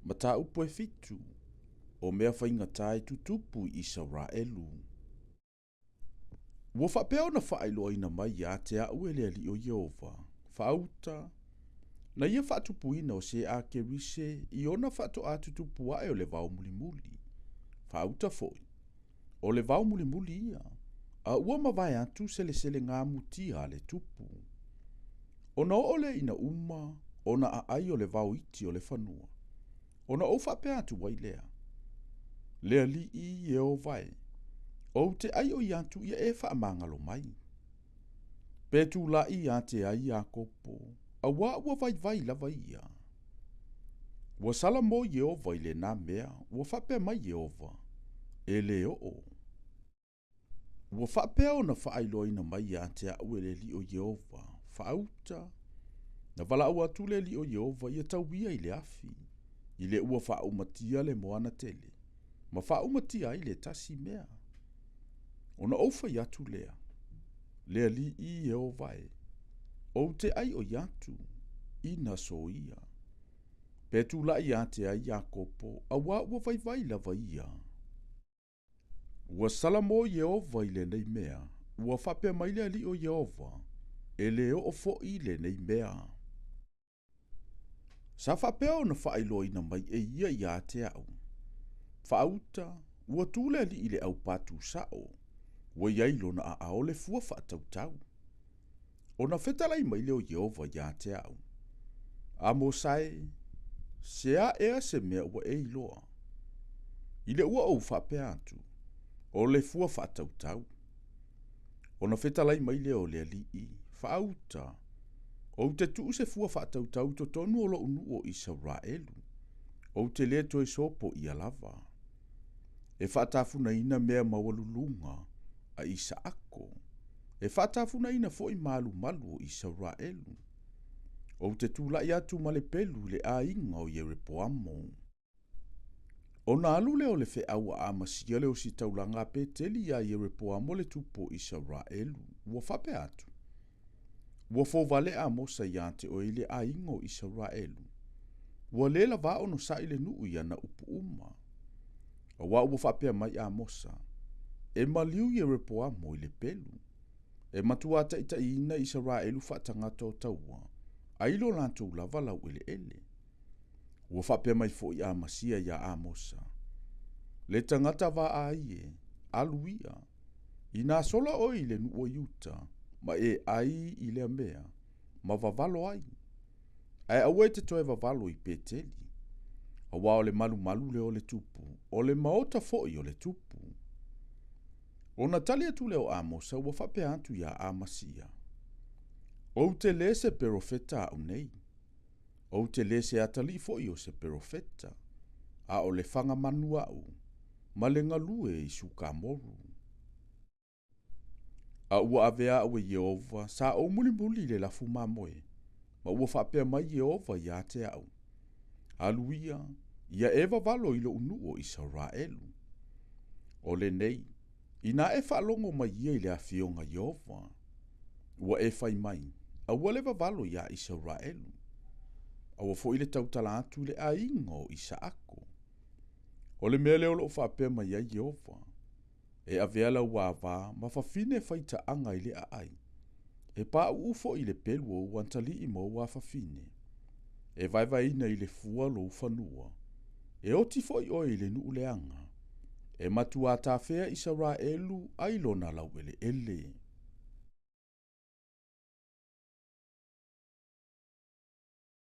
Mataupu e fitu, o mea faigata e tutupu i Isaraelu. Ua faapea ona faailoaina mai ia te a'u e le Alii o Ieova, faauta, na ia faatupuina o se a Kerise i ona faatoā tutupu ae o le vao mulimuli. Faauta foi, o le vao mulimuli ia, a ua mavae atu seleselega mutia a le tupu. Ona oo lea ina uma ona aai o le vao iti o le fanua, ona ou faapea atu ai lea, Le Alii Ieova e, ou te ʻaiʻo atu ia e faamagalo mai. Pe tulaʻi ia te ai Iakopo, auā ua vaivai lava ia. Ua salamo Ieova i lenā mea, ua faapea mai Ieova, E lē oo. Ua faapea ona faailoaina mai ia te a'u e le Alii o Ieova, faauta, na valaau atu le Alii o Ieova ia tauia i le afi, i le ua faaumatia le moana tele, ma faaumatia ai le tasi mea. Ona ou fai atu lea, Le Alii Ieova e, ou te ʻaiʻo atu, ina soia. Pe tulaʻi ia te ai Iakopo, auā ua vaivai lava ia. Ua salamo Ieova i lenei mea, ua faapea mai le Alii o Ieova, E lē oo foʻi lenei mea. Sa faapea ona faailoaina mai e ia ia te a'u, faauta, ua tu le alii i le aupā tusao, ua i ai i lona aao le fua faatautau. Ona fetalai mai lea o Ieova ia te a'u, Amosa e, se a ea se mea ua e iloa? I le ua ou faapea atu, O le fua faatautau. Ona fetalai mai lea o le Alii, Faauta, ou te tuu se fua faatautau i totonu o loʻu nuu o Isaraelu, ou te lē toe sopo ia lava. E faatafunaina mea maualuluga a Isaako, e faatafunaina foi malumalu o Isaraelu. Ou te tulaʻi atu ma le pelu i le aiga o Ierepoamo. Ona alu lea o le feau a Amasia le ositaulaga a Peteli iā Ierepoamo le tupu o Isaraelu, ua faapea atu, Ua fovale Amosa iā te oe i le aiga o Isaraelu. Ua lē lavā onosaʻi le nuu i ana upu uma. Auā ua faapea mai Amosa, E maliu Ierepoamo i le pelu. E matuā taʻitaʻiina Isaraelu faatagata o taua, ai lo latou lava laueleele. Ua faapea mai foi Amasia iā Amosa, Le tagata vaai e, alu ia, inā sola oe i le nuu o Iuta, ma e ai i lea mea, ma vavalo ai. Ae aua e te toe vavalo i Peteli, auā o le malumalu lea o le tupu, o le maota foi o le tupu. Ona tali atu lea o Amosa ua faapea atu iā Amasia, Ou te lē se perofeta a'u nei, Ou te lē se atalii foi o se perofeta, a o le faga manu a'u, ma le galue i Sukamoru. A ua avea a'u e Ieova, sa ou mulimuli i le lafu mamoe, ma ua faapea mai Ieova iā te a'u, Alu ia, ia e vavalo i loʻu nuu o Isaraelu. O lenei, Inā e faalogo mai ia i le afioga Ieova, ua e fai mai, Aua le vavalo iā Isaraelu, aua foi le tautala atu i le aiga o Isaako. O le mea lea o loo faapea mai ai Ieova, E avea lau ava ma fafine faitaaga i le aai, e pauu foi i le pelu o ou atalii ma ou afafine, e vaevaeina i le fua lou fanua, e oti foi oe i le nuu leaga, e matuā tafea Isaraelu ai lona laueleele.